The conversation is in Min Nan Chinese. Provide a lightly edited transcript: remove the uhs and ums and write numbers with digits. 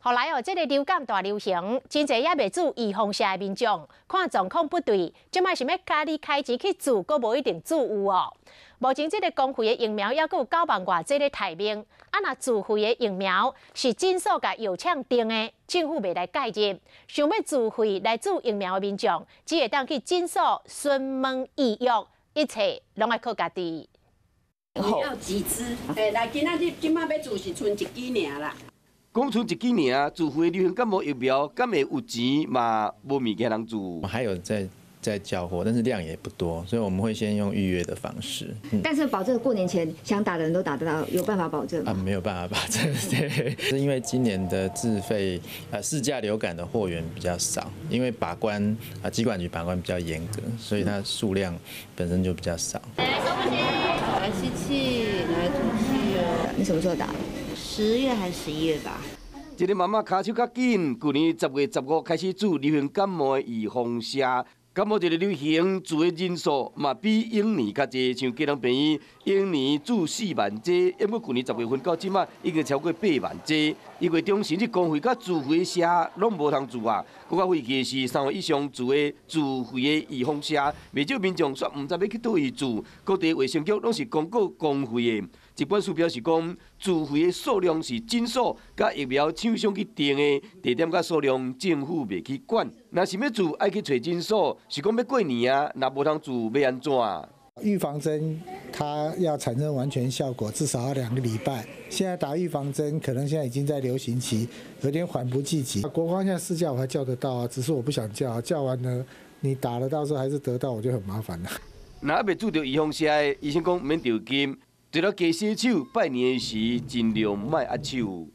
後來哦，這个流感大流行，真濟猶未注預防射的民眾，看狀況不對，這擺是欲家己開錢去注，閣無一定注有哦。目前這个公費的疫苗猶閣有9萬外劑咧待命，啊，若自費的疫苗是診所共藥廠訂的，政府袂來介入。想欲自費來注疫苗的民眾，只會當去診所詢問預約，一切攏愛靠家己。要幾支？欸，來，今仔日這擺欲注是賰一支爾啦。講賰一支爾，自費流行感冒疫苗，敢會有錢嘛？無物件通注。還有在交貨，但是量也不多，所以我們會先用預約的方式。但是保證過年前想打的人都打得到，有辦法保證？啊，沒有辦法保證，對，是因為今年的自費市價流感的貨源比較少，因為把關啊，疾管局把關比較嚴格，所以它數量本身就比較少。來，來吸氣，來吐氣哦。你什麼時候打？10月還是11月吧。這个媽媽跤手較緊，舊年10月15開始注流行感冒的預防射，感冒這个流行注的人數嘛比往年較濟，像基隆病院往年注4萬劑，毋過舊年10月份到這擺已經超過8萬劑。1月中甚至公費佮自費射攏無通注啊！閣較費氣的是3歲以上注的自費的預防射，袂少民眾煞毋知欲去佗位注，各地衛生局攏是公告公費的。疾管署表示講，自費的數量是診所佮疫苗廠商去定的，地點佮數量政府袂去管。若是欲注，愛去揣診所，是講欲過年啊，若無通注欲按怎？預防針它要產生完全效果，至少要2個禮拜。現在打預防針，可能現在已經在流行期，有點緩不濟急。國光現在市價我還叫得到啊，只是我不想叫，叫完呢，你打了到時候還是得到，我就很麻煩了。若猶未注著預防射的，醫生講免著急，除了勤洗手，拜年時盡量莫握手。